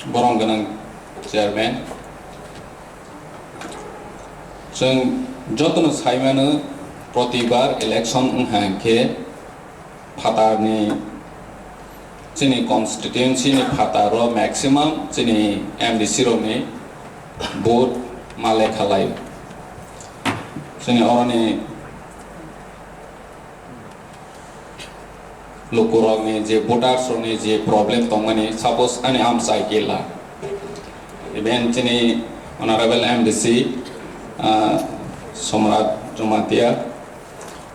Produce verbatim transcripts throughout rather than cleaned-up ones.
Borom gwnang chairman. Chwng jotono saimano, protibar election wngkha hwnkhe phatarni, chini constituency ni phataro maximum chini M D C rokni vote ma lekha lai. Chini oroni lukurokni je voters rokni je problem tongmani, suppose ani amchai kela, even chini honorable M D C, ah, Somrat Jamatia,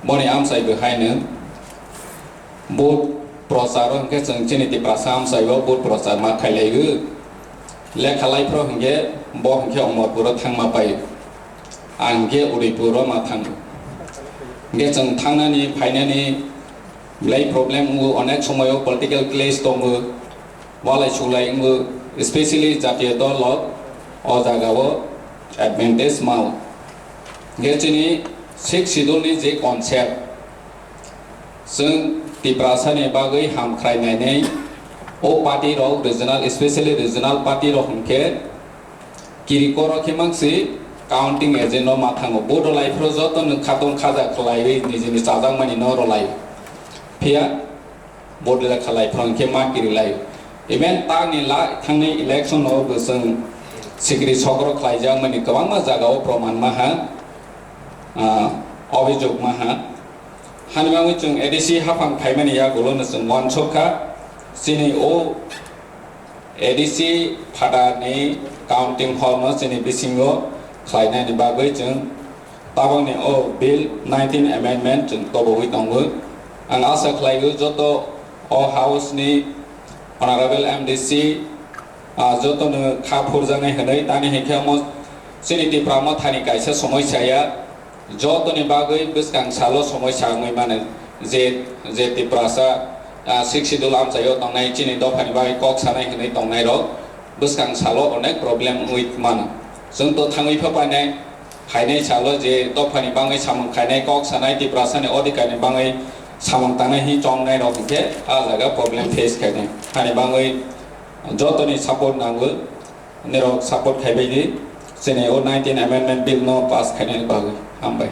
boni amchai bo haino vote prochar o hwnkhe chwng chini Tiprasa amchai o vote prochar ma khailaiwi lekha laiphro hwnkhe bo hwnkhe Omorpur o thangma pai. Ang khe Udaipur o ma thango. Hingke chwng thangnani, phainani belai problem wngo, onek somoyo political clash tongo, walai sulai wngo, especially jatiyo dol rok o jaga o advantage mao. Hingke chini Sixth Schedule ni je concept, chwng Tiprasa ni bagwi hamkrai nainai o party rok, regional, especially regional party rok hingke kiri koro khe mangsi counting agent no ma thango. Bo rwlai phro joto no khatong khaja khlaiwi nijini chajakmani no rwlai. Phiya bo rwlai khalai phro hwnkhe ma kiri lai. Even tangni la thangni election no bo chwng sikri sokro khlaijakmani kwbangma jaga o proman maha, ah, obhijog maha. Hani bagwi chwng A D C haphang phaimani yagulo no chwng uansuk kha. Chini o A D C phatarni counting hall no chini bisingo khlainani bagwi chwng tabokni o bill nineteen amendment chwng tobogwi tongo. Ang asa khlaio joto o house ni honorable M D C, ah, jotono kha phurjaknai hwnwi, tani hinkhe omo chini Tipra Mothani kaisa somosya ya. Jotoni bagwi bwskang salo somosya wngwi mano, je, je Tiprasa, ah, Sixth Schedule amchaio tongnai chini dophani bagwi kok sanai hwnwi tongnairok bwskang salo onek problem wngwi mano. Chwng to thangwi pha painai, phainai salo je dophani bagwi samung khainai, kok sanai, Tiprasani odhikarni bagwi samung tangnai hwnwi chongnairok hinkhe ah jaga problem face khainai. Hani bagwi jotoni support nango. Nirok support khaibai di, chini o nineteen amendment bill no pass khainani bagwi. Hambai.